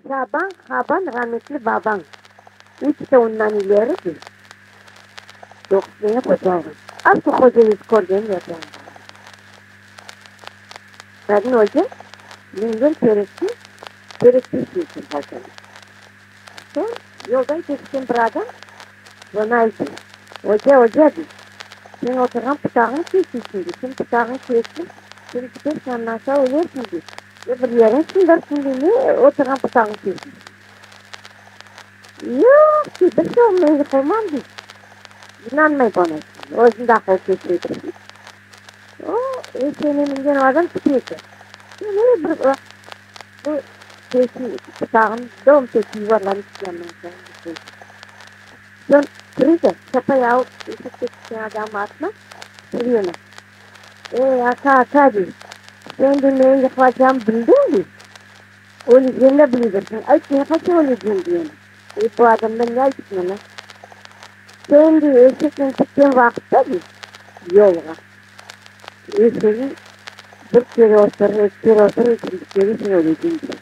Şaban, Haban, rametli babañ, üç de ondan ileri dey, 9 dene qoca olğan. Aslı qoca yüz körgen yerden bar. Qadın oca mingen terekte terek kese eken baltanı. Soñ yoldan keçken bir adam buña ayta, Oca, oca, dey, sen oturğan pıtağıñ kesiysiñ, dey, sen pıtağıñ kesip, sen kitersiñ, andan soñ ölersiñ, dey, ya bir yeriñ sındırsıñ, dey, ne oturğan pıtağıñ kesiysiñ? Yoq, dey, bir şey olmay, yıqılmam, dey. İnanmay buña, özüniñ de aqılı kesmey bir şey. O, eşeğine mingen adam tüpe eken. Soñ bir vaqıt bu peki pıtağın dom peki yuvarlanıp tüşkeninen soñ Soñ kirdi, çapay alıp eşekte tüşken adamnıñ artına süreni. Ey, aka, aka, dey, sen de menim yıqılacağımnı bildiñ, dey. Ölecegimni de bildirdiñ. Ayt, men qaçan ölecegim, dey endi. Ey, bu adamdan ne aytıp meni? Sen, dey, eşeknen ketken vaqıtta, dey, yolğa, eşegiñ bir kere oturır, eki kere oturır, üçünci kere sen öleceñ, dey.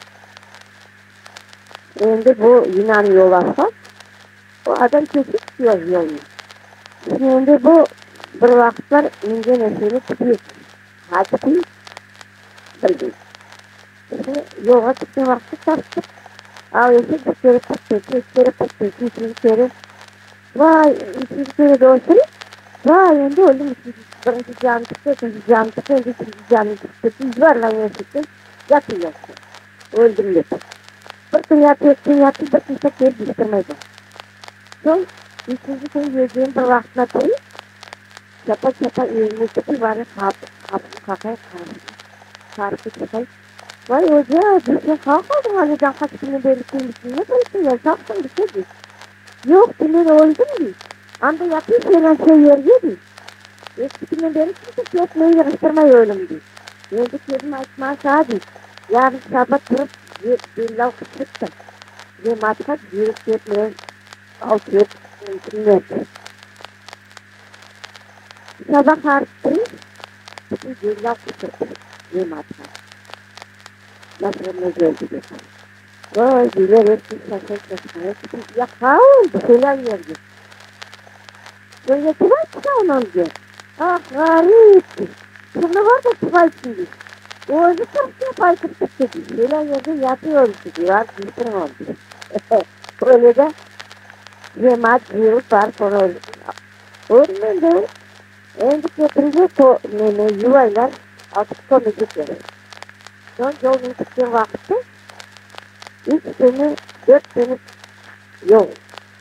Endi bu yunan yol asfalt, o adam kesip tutuyor yolnı. Şimdi endi bu bir vaqıtlar mingen eşeğine tipi, ha tipi, bilmeyim. Şimdi yolğa çıqqan vaqıtta taptıq. Al eşek bir kere pırt ete, eki kere pırt ete, üçünci kere, vay, üçünci kere de ösüre, vay, endi öldim, üçünci, birinci canım çıqtı, ekinci canım çıqtı, endi üçünci canım çıqtı, yuvarlanğan eşekten yatı yattı, öldim dep. Bir kün yattı, eki kün yattı, bir kimse kelip yetiştirmedi. Soñ, üçünci kün geceniñ bir vaqtına turıp, çapa-çapa evine çıqıp, barıp qapını qaqay, qarşı çıqay. Vay, oca, dey, sen qay qaldıñ, alidan qaç künden berli kelmeysiñ, ne boldı, ya sağsıñ, bir şey, dey. Yoq, dey, men öldim, dey. Anda yatayım felân şey yerge, dey. Eki künden beri kimse kelip meni yığıştırmay ölüm, dey. Endi keldim aytmağa saña, dey. Yarın saba turıp, dellâl qıçırıp da, cemaatqa cıyılıp kelip meni alıp kelip kömsinler, dey. Saba qarıp turıp, bütün dellâl qıçırdı cemaatqa. Nasıl öldi dep. Vay, deyler, er kes şaşay-şaşmaya çıqıp, ya qa oldı felân yerge? Böyle kim aytsa onıñ de? Ah, ğarip, dey. Kimni bar da kim aytsın, dey. Özü tırışıp aytıp çıqtı, dey. Felân yerde yatıy öldi, dey, barıp yetiriñ onı, dey. Öyle de cemaat cıyılıp barıp onı öldürgen. Ölmedi. Endi ketirile to neme yuvaylar, artıq kömecekler. Soñ yolnen ketken vaqıtta üç sene, dört sene yol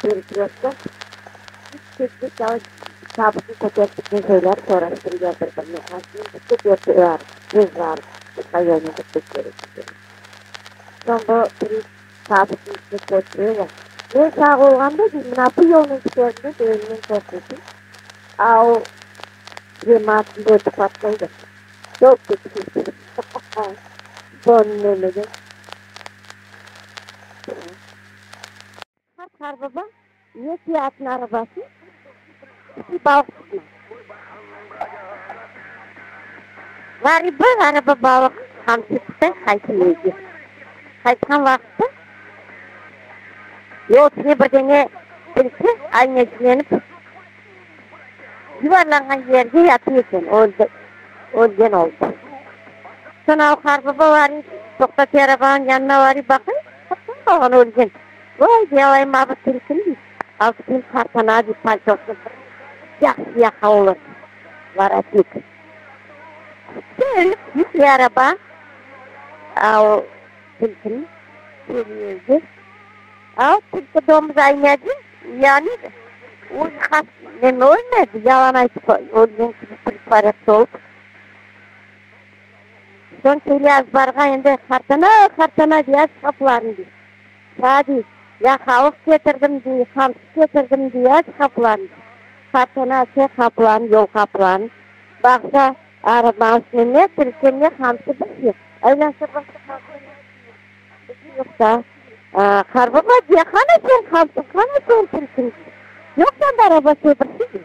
perekröstka üç ketke daa tabutnı köterip ketken soylar soraştırılar bir-birine, aslında bitti dörtü bar, biz bar, başqa yolnen ketmek kerek eken. Soñ bu turist tabutnıñ üstüne köteriler. Men sağ olğanda, dey, mına bu yolnen keterdim dep elimnen körsetem. A o cemaatnıñ ötü patlaydı. Top etip Sonı nemeden. Qart qarbaba eki atnıñ arabası, eki balıq tutmaq. Ğaribi araba balıq hamsi tutay qaytay evge. Qaytqan vaqıtta yol içinde bir dene tilki aynecilenip yuvarlanğan yerge yatı eken, öldi, ölgen oldı. Soñ al qarbaba varıy, toqtatay arabanıñ yanına varıy baqay, qaptan qalğan, ölgen. Vay, dey, alayım a bu tilkini, dey, alıp keteyim qartana, dey, paltosını bir yahşı yaqa olur, vorotnik. Kelip yükley araba, a o tilkini keliy evge. A o tilki domuz aynacı, uyanır, özü has neme ölmedi, yalan aytıp ölgen kibi pritvoryatsya olıp. Soñ kele azbarğa endi, Qartana, qartana, dey, aç qapılarnı, dey. Sağa, dey, yaqalıq ketirdim, dey, hamsi ketirdim, dey, aç qapılarnı, dey. Qartana aça qapılarnı, yol qapılarnı, baqsa, arabanıñ üstünde ne tilki, ne hamsi bir şey. Aylansa baqsa, qartana bir şey yoq da. Qarbaba, dey, qana seniñ hamsiñ, qana seniñ tilkiñ, dey. Yoq mında araba bir şey, dey.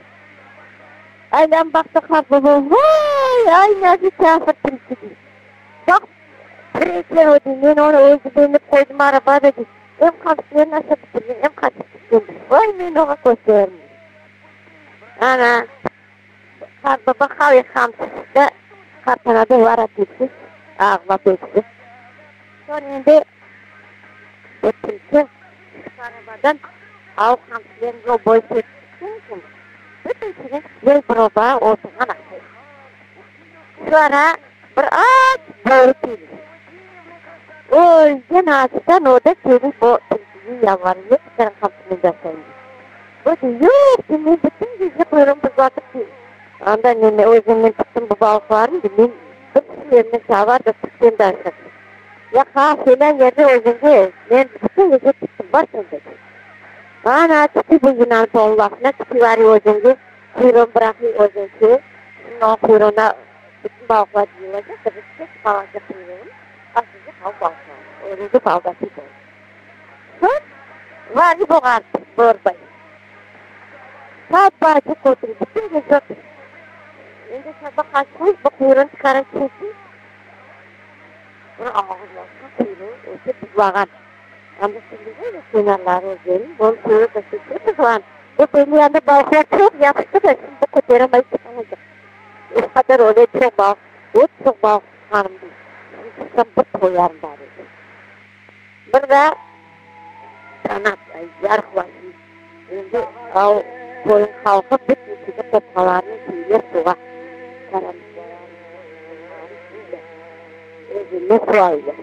Aylanıp baqtı qartbaba, Vay, aynacı kâfir tilki, dey. Baq, Tiri eken o, dey, men onı özü qoydım arabada, dey, em qamçılarını aşap bitirgen, em qaçıp ketken, dey. Vay, men oña kösteririm, dey. Ana, qartbaba qaviy qamçısı da qartanada varateksiz, ağlap öksü. Soñ endi bu tilki çıqıp arabadan av qamçılarını yol boyu sepip ketken eken, bütün içine güzel bir oba oturğan aqay. Şu ara bir aç börü kele. Ölgen açtan o da kele bu tilkige yalvarıy, bir tane qamçı men de aşayım dey. Bu dey, yoq dey, men bütün gece quyruğımı buzlatıp dey, anda neme özenden tuttım bu balıqlarnı dey, men bir tişlerimnen tabar da tüstem de aşa dey. Ya felân yerde özende men bütün gece tuttım, bar sen de dey. Ana, tüti bu inanıp onıñ lafına, tüti varıy özenge, Quyruğın bıraqıy özence, şimdi onıñ quyruğına bütün balıqlar cıyılacaq da, bir tek qalacaq quyruğın, aşaycaq al balıqlarnı. Öyle dep aldatıy onı. Soñ varıy boğardı Börbay. Sabacıq oturuy, bütün gece oturuy. Endi saba qaçmış, bu quyruğını çıqara çekiy, bir ağırlaşqan quyruğı öte buzlağan. Anda suvlı da kenarları özenniñ, onıñ quyruğı da şeker buzlağan. Bu belli anda balıqlar çoq yapıştı da, şimdi bu köteremay çıqamaycaq. O qadar öyle çoq balıq, o çoq balıq tutqanım dey. Şimdi tutsam bir toyarım bari dey. Bir daa tañ atmay, yarıqlaşıy. Endi av köyniñ halqı bütün içinde qopqalarını kiyler suvğa. Qaranlıqlarını kiyler. Özenne suv alırlar.